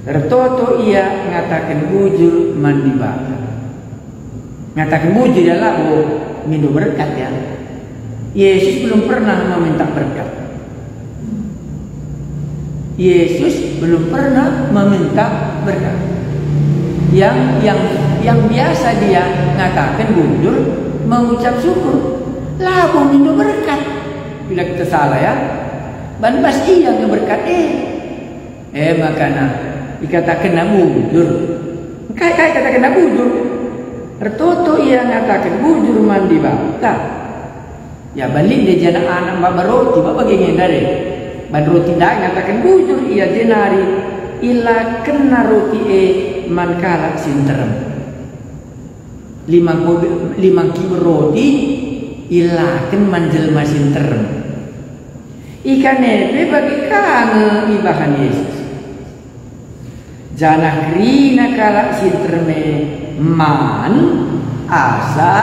Ertoto ia ngataken bujur man Dibata. Ngataken bujur ia labo mindo berkat, ya. Yesus belum pernah meminta berkat. Yesus belum pernah meminta berkat. Yang yang yang biasa dia ngataken bujur, mengucap syukur. Labo mindo berkat. Bila kita salah, ya. Ban bas ia nge berkat e. E maka nah, ikatakenna bujur. Kai-kai ikatakenna bujur? Ertoto ia ngataken bujur man Dibata. Ya, balik deh jana anak maba roti, maba bage nge enda deh. Ban roti ndai ngataken bujur ia jenari ilakenna roti e man kalak si nterem. Lima ko-, lima kiber roti ilaken man jelma si nterem. Ikan e pe bage ka nge ibahan Yesus. Janah kerina kalak si nterem e man asa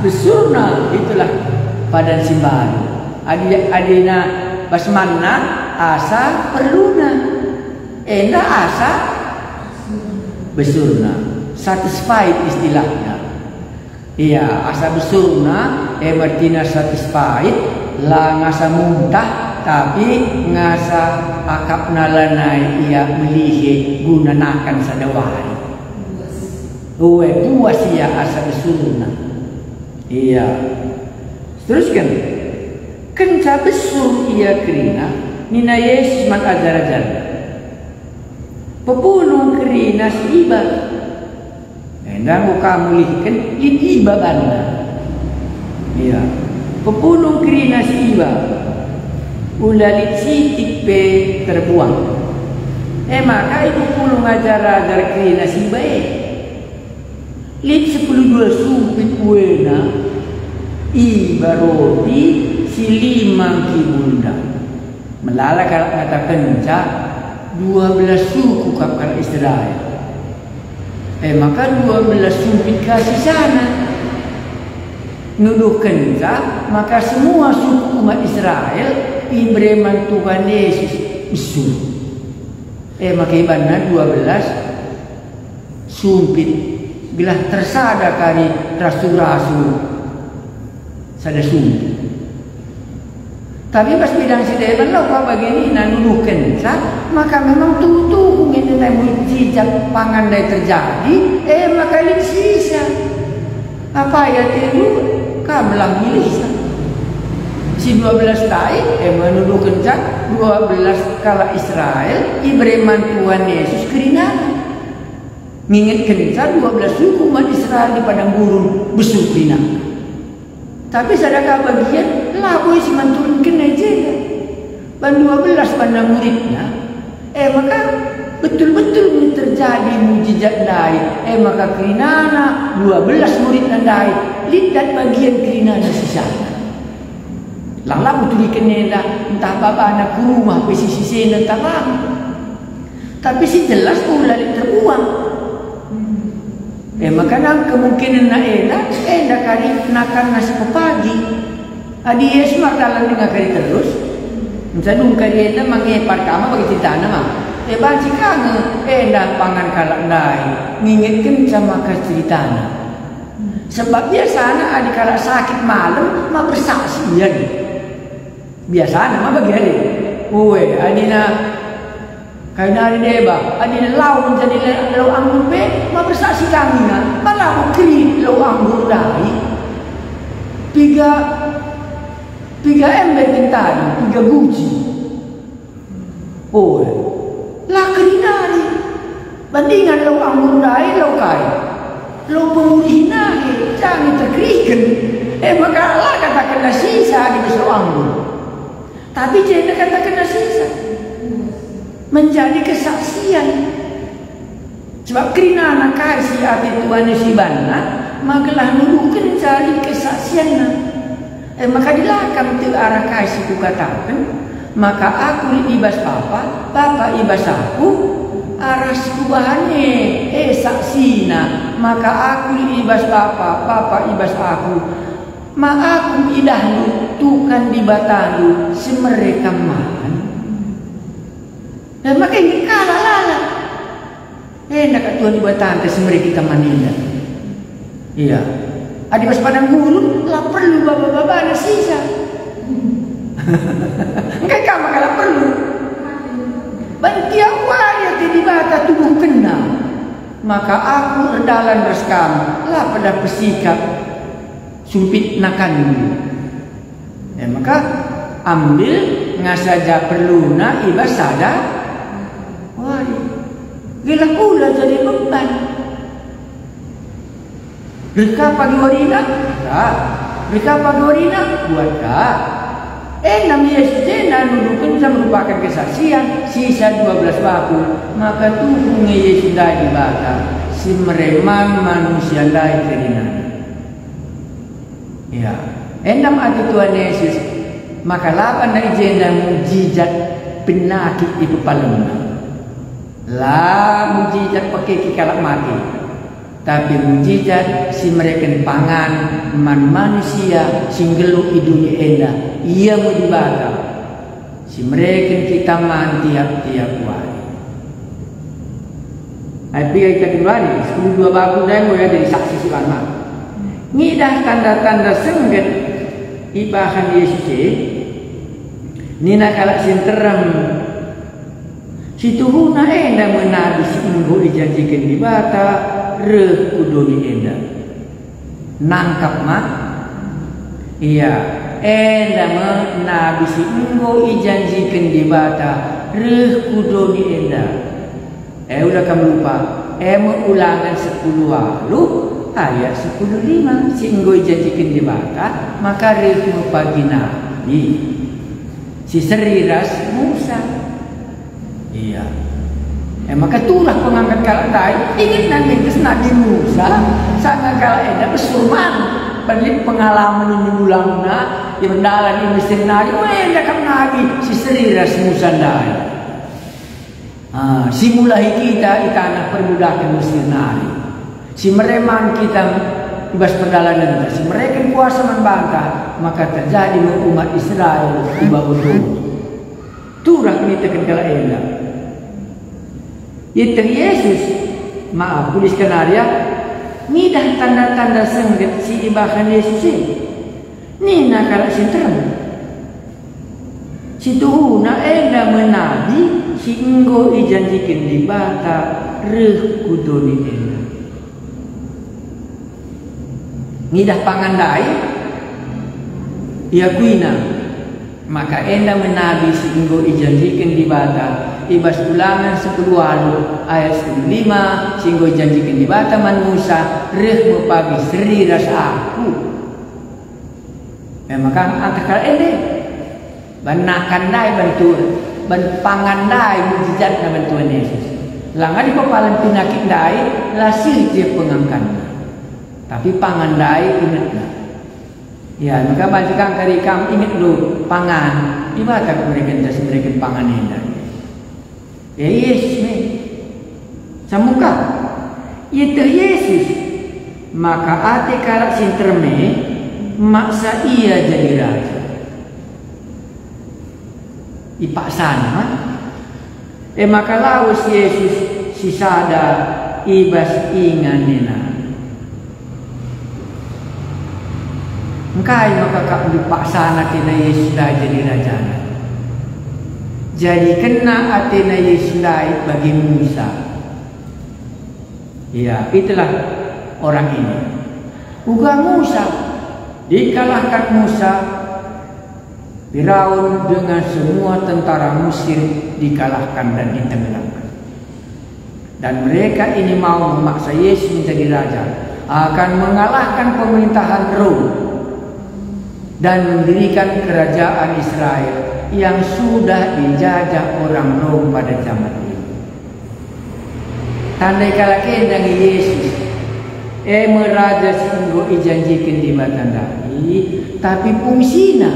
besurna, itulah padan si mbaru. Adi, adina bas manna asa perluna, enda asa besurna, satisfied istilahna. Ia, asa besurna, e ertina satisfied, la ngasa muntah, tapi ngasa akapna lanai ia melihe guna nakan sada wari. Ue, puas ia asa besurna. Ia. Terusken, kenca besur ia kerina, nina Yesus man ajar-ajarNa, "Pepulung kerina si iba." Enda enggo kam mulihken lit iba banna. Ia. Pepulung kerina si iba. Ula lit sitik pe terbuang. E maka ipepulung ajar-ajar kerina si iba e. Lit sepuluh dua sumpit buena iba roti si lima ngkibul ndai. Melala kalak ngatakenca, "Dua belas suku kap kalak Israel." E maka dua belas sumpit ka sisana. Nuduhkenca maka semua suku umat Israel ibere man Tuhan Yesus besu. E maka ibanna dua belas sumpit, gelah tersada kari rasul-rasul sada sumpit. Tapi bas bidang si deban lau ka bage nina nuduhkenca maka memang tuhu-tuhu nge ndai mujizat pangan ndai terjadi, e maka lit sisa. Apai atendu, kam lah milihsa. Si dua belas ndai, e me nuduhkenca dua belas kalak Israel ibere man Tuhan Yesus kerinana. Ngingetkenca dua belas suku umat Israel di padang gurun besu kerinana. Tapi sada ka bagian labo isi manturken e jenda. Ban dua belas banna muridna, e maka betul-betul nge terjadi mujizat ndai, e maka kerinana dua belas muridna ndai, lit dat bagian kerinana sisana. Lang labo turiken enda, ntah babana ku rumah pe si sisena ntah lang. Tapi si jelas ula lit terbuang. E maka nang kemungkinenna enda, enda kari nakanna si pepagi. Adi Yesus mardalan denga kari terus, nca dung kari enda mangepar kama bagi ceritana ma. E banci ka nge enda pangan kalak ndai, ngingetkenca maka ceritana. Sebab biasana adi kalak sakit malem ma bersaksi ia. Biasana ma bagi adi. Ue, adina kai nari deba, adi lau menjadi le-, lau anggur pe, ma bersaksi kami nga, ma labo keri lau anggur ndai. Piga, piga ember gentari, piga guci. Ue, la keri nari. Bandingan lau anggur ndai, lau kai? Lau pemulih nari, jange terkeriken. E maka la katakenna sisa adi bas lau anggur. Tapi jenda katakenna sisa. Menjadi kesaksian. Sebab kerinana kai si ate Tuhan Yesus ibanna, ma gelah nuduhkenca lit kesaksianna. E maka dilakam tek arah kai si kukataken, maka aku lit i bas Bapa, Bapa i bas aku, arah si kubahan e, e saksina, maka aku lit i bas Bapa, Bapa i bas aku. Ma aku idahndu tukan Dibatandu si mere kam man? E maka lit kalak lalap. Enda kap Tuhan Dibatanta si mere kita man enda. Ia. Adi bas padang gurun, la perlu baba-babana sisa. Engkai kam maka la perlu. Ban tiap wari ate Dibata tubuhkenna. Maka aku erdalan ras kam, la pedah pesikap sumpit nakanndu. E maka, ambil ngasaja perluna i bas sada wari. Gelah ula jadi beban. Reh ka pagi warina? Ka. Reh ka pagi warina? Buat ka. Enda me Yesus enda nuduhkenca merupaken kesaksian, sisa dua belas waktu, maka tuhu nge Yesus ndai Dibata, si mere man manusia ndai kerinana. Ya, enda me ate Tuhan Yesus, maka la banna i jenda mujizat penakit ipepalemna. La mujizat pekeke kalak mate, tapi mujizat si mereken pangan man manusia si nggeluh i doni enda, ia me Dibata. Si mereken kita man tiap-tiap wari. Ai piga kita genduari, sepuluh dua baku ndai enggo ya jadi saksi si banna. Ngidah tanda-tanda sengget ibahan Yesus e, nina kalak si nterem, "Situhuna enda me nabi si enggo ijanjiken Dibata reh ku doni enda." Nangkap ma? Ia, enda me nabi si enggo ijanjiken Dibata reh ku doni enda. E ula kam lupa, e me Ulangen sepuluh waluh ayat sepuluh lima si enggo ijanjiken Dibata maka reh me pagi nabi si seri ras Musa. Ia. E maka turah pengangkat kalak ndai, ingetna nge ras Nabi Musa, sanga kalak enda besur man, lit pengalaman i ulangna, i perdalan i Mesir nari, oh, enda kap nabi si seri ras Musa ndai. Ah, si mulahi kita i tanah perbudaken Mesir nari. Si mere man kita i bas perdalanenta, si mereken kuasa man banta, maka terjadi me umat Israel i babo doni. Turah kiniteken kalak enda. Ieteh Yesus, maaf, ku Samaria, ngidah tanda-tanda sengget si ibahan Yesus e. Nina kalak si nterem, "Situhuna enda me nabi si enggo ijanjiken Dibata reh ku doni enda." Ngidah pangan ndai, iakuina maka enda me nabi si enggo ijanjiken Dibata i bas Ulangen sepuluh waluh ayat sepuluh lima, si enggo ijanjiken Dibata man Musa, reh me pagi seri ras aku. E maka antah kalak enda. Ban nakan ndai bantu, ban pangan ndai mujizatna bantuan Yesus. Langai pepalem penakit ndai, la sirik je pengangkanna. Tapi pangan ndai ingetna. Ya, maka banci kam kari kam inget lu pangan, Dibata mereken ras mereken pangan enda. E Yesus me. Sambung ka. Ieteh Yesus, maka ate kalak si nterem e maksa ia jadi raja. Ipaksana. E maka lawes Yesus sisada i bas inganna. Engkai maka kap ipaksana atena Yesus ndai jadi rajana? Jadikenna atena Yesus ndai bagi Musa. Ya, itulah orang ini. Uga Musa, dikalahkan Musa, Firaun dengan semua tentara Mesir dikalahkan dan ditenggelamkan. Dan mereka ini mau memaksa Yesus menjadi raja, akan mengalahkan pemerintahan Rom dan mendirikan kerajaan Israel yang sudah dijajah orang Rom pada zaman ini. Tandai kalak enda nge Yesus, e me raja si enggo ijanjiken Dibata ndai, tapi fungsina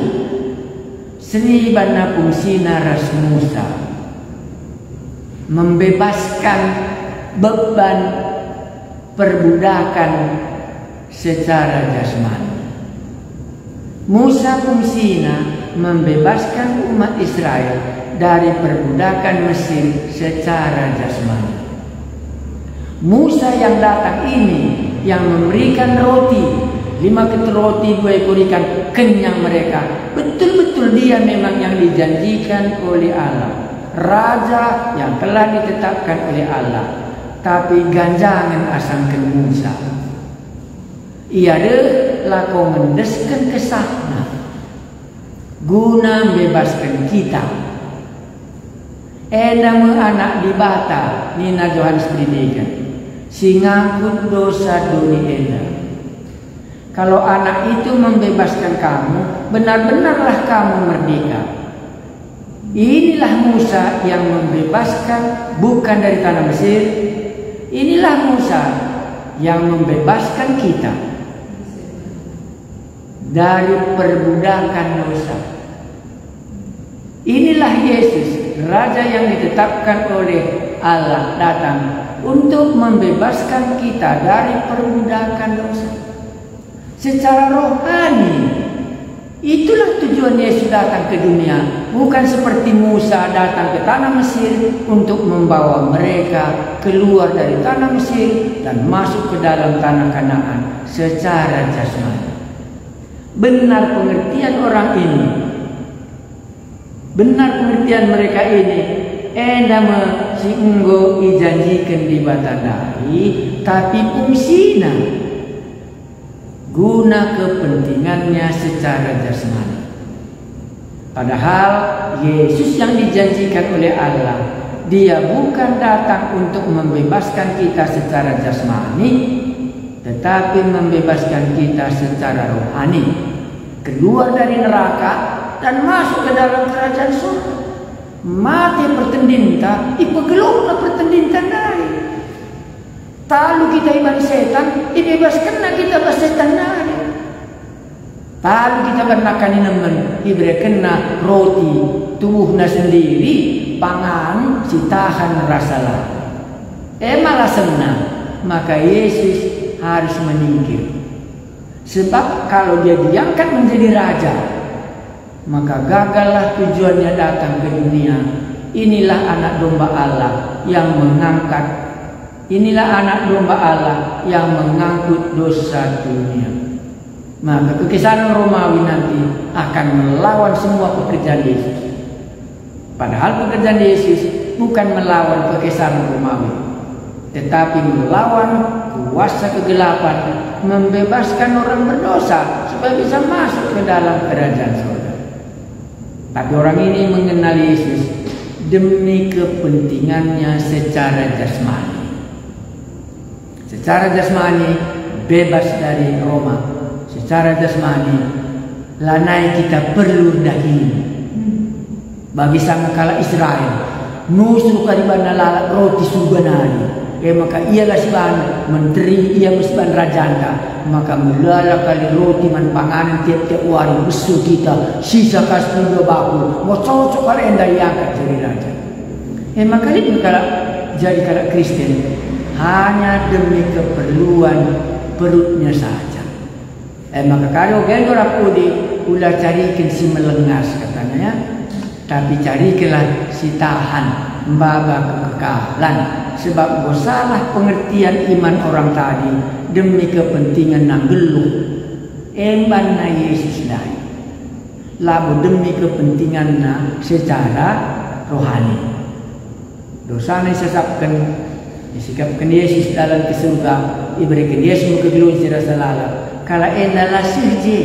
seri banna fungsina ras Musa, membebaskan beban perbudakan secara jasmani. Musa fungsina membebaskan umat Israel dari perbudakan Mesir secara jasmani. Musa yang datang ini, yang memberikan roti, lima ketel roti, dua ekor ikan, kenyang mereka. Betul-betul dia memang yang dijanjikan oleh Allah. Raja yang telah ditetapkan oleh Allah. Tapi ganjangen asangken Musa. Ia reh lako ngendesken kesahna guna mbebasken kita. Enda me Anak Dibata, nina Johanes Peridiken, si ngangkut dosa doni enda. Kalau Anak itu membebaskan kamu, benar-benarlah kamu merdeka. Inilah Musa yang membebaskan bukan dari tanah Mesir. Inilah Musa yang membebaskan kita dari perbudakan dosa. Inilah Yesus, Raja yang ditetapkan oleh Allah datang untuk membebaskan kita dari perbudakan dosa. Secara rohani, itulah tujuan Yesus datang ke dunia, bukan seperti Musa datang ke tanah Mesir untuk membawa mereka keluar dari tanah Mesir dan masuk ke dalam tanah Kanaan secara jasmani. Benar pengertian orang ini, benar pengertian mereka ini, enda me si enggo ijanjiken Dibata ndai, tapi fungsina guna kepentingannya secara jasmani. Padahal Yesus yang dijanjikan oleh Allah, Dia bukan datang untuk membebaskan kita secara jasmani, tetapi membebaskan kita secara rohani, keluar dari neraka dan masuk ke dalam kerajaan surga. Mate pertendinta, ipegelokna pertendinta ndai. Talu kita iban setan, ibebaskenna kita bas setan nari. Talu kita iban nakaninemen, iberekenna roti tubuhna sendiri, pangan si tahan rasa lapar. E malasenna, maka Yesus harus menyingkir. Sebab kalau Dia diangkat menjadi Raja, maka gagallah tujuannya datang ke dunia. Inilah Anak Domba Allah yang mengangkat, inilah Anak Domba Allah yang mengangkut dosa dunia. Maka kekesaran Romawi nanti akan melawan semua pekerjaan Yesus. Padahal pekerjaan Yesus bukan melawan kekesaran Romawi, tetapi melawan kuasa kegelapan, membebaskan orang berdosa supaya bisa masuk ke dalam kerajaan surga. Tapi orang ini mengenal Yesus demi kepentingannya secara jasmani. Secara jasmani bebas dari Roma. Secara jasmani lanai kita perlu dahin. Bagi sanga kalak Israel, nusur kari bana lalap roti Surga nari. E maka ialah siban menteri, ia me siban rajanta. Maka melala kari roti man panganen tiap-tiap wari, besu kita, sisa kas dua bakul, mo cocok kal enda iangkat jadi raja. E maka lit me kalak jadi kalak Kristen hanya demi keperluan perutnya saja. E maka kari ogendu rap udi, ula cariken si melengas, katanya, ya. Tapi carikenlah si tahan, maba kekekalan, sebab enggo salah pengertian iman orang tadi demi kepentinganna nggeluh. Embanna Yesus ndai. Labo demi kepentinganna secara rohani. Dosana isasapken, isikapken Yesus dalan ke surga, ibereken Yesus me kegeluhen si rasa lalap. Kalak enda la seh je.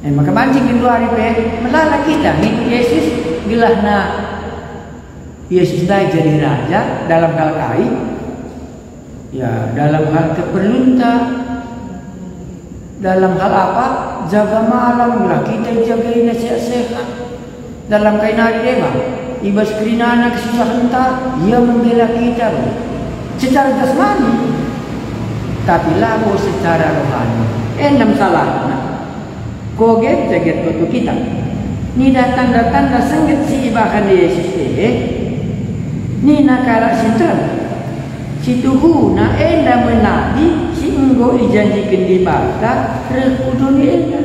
E maka banci genduari pe melala kita ngikut Yesus, gelahna Yesus ndai jadi Raja dalam hal kai? Ya, dalam hal keperlunta, dalam hal apa? Jaga malam, gelah kita ijagaina sehat-sehat. Dalam kai nari deba, i bas kerinana kesusahenta, ia membela kita. Secara jasmani, tapi labo secara rohani. Enda me salahna. Koget jaget batu kita. Nina tanda-tanda sengget si ibahan Yesus e, nina kalak si nterem, "Situhuna enda me nabi si enggo ijanjiken Dibata reh ku doni enda."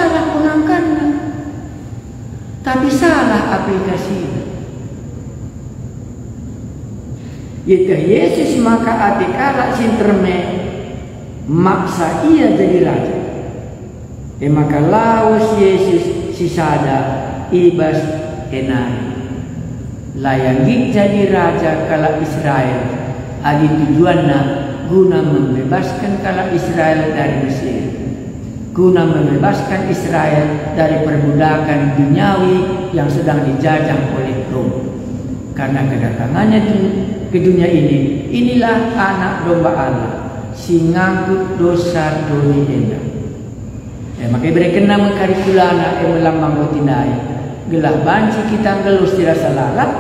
salah pengangkanna, tapi salah aplikasina. Ieteh Yesus maka ate kalak si nterem e maksa Ia jadi raja. E maka lawes Yesus sisada i bas e nari. La ia nggit jadi raja kalak Israel, adi tujuanna guna membebasken kalak Israel dari Mesir, guna membebasken Israel dari perbudakan duniawi yang sedang dijajah oleh Rom. Karena kedatangannya du-, ke dunia ini, inilah Anak Domba Allah si ngangkut dosa doni enda. E maka iberekenna me kari kulana, e me lambang roti ndai, gelah banci kita nggeluh si rasa lalap,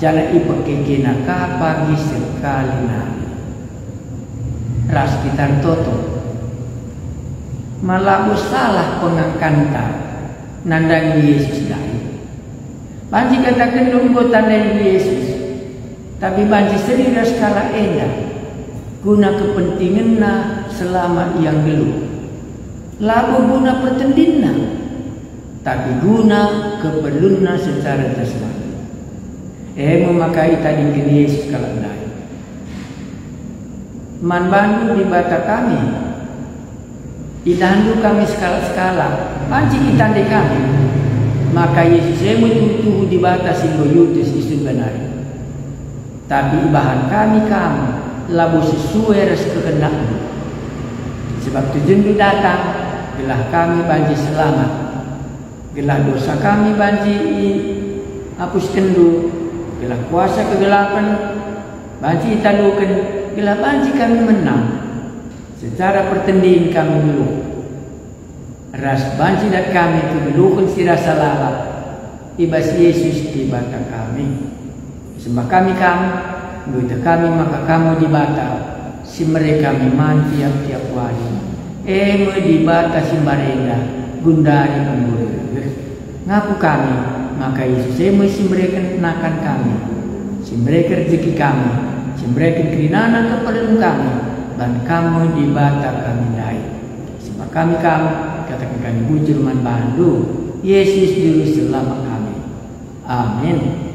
janah ipekekena ka pagi sekali nari. Ras kita ertoto, ma labo salah pengangkanta nandangi Yesus ndai? Banci katakenndu enggo tandai Yesus, tapi banci seri ras kalak enda, guna kepentingenna selama ia nggeluh. Labo guna pertendinna, tapi guna keperlunna secara jasmani. E me maka itadingken Yesus kalak ndai. Man bandu Dibata kami, idahndu kami sekalak-sekalak, banci itandai kami maka Yesus e me tuhu-tuhu Dibata si enggo iutus i Surga nari. Tapi ibahan kami kam labo sesuai ras kehendakndu. Sebab tujunndu datang gelah kami banci selamat, gelah dosa kami banci iapuskenndu, gelah kuasa kegelapen banci italuken, gelah banci kami menang. Secara pertendin kami nggeluh, ras banci dat kami kegeluhen si rasa lalap i bas Yesus Dibata kami. Sembah kami kam, enggo ieteh kami maka kam me Dibata si mere kami man tiap-tiap wari. E me Dibata si mbarenda, gundari enggo reh. Ngaku kami maka Yesus e me si mbereken nakan kami, si mbereken rejeki kami, si mbereken kerinana keperlun kami, ban kam me Dibata kami ndai. Sembah kami kam, kataken kami bujur man bandu, Yesus Juru Selamat kami. Amin.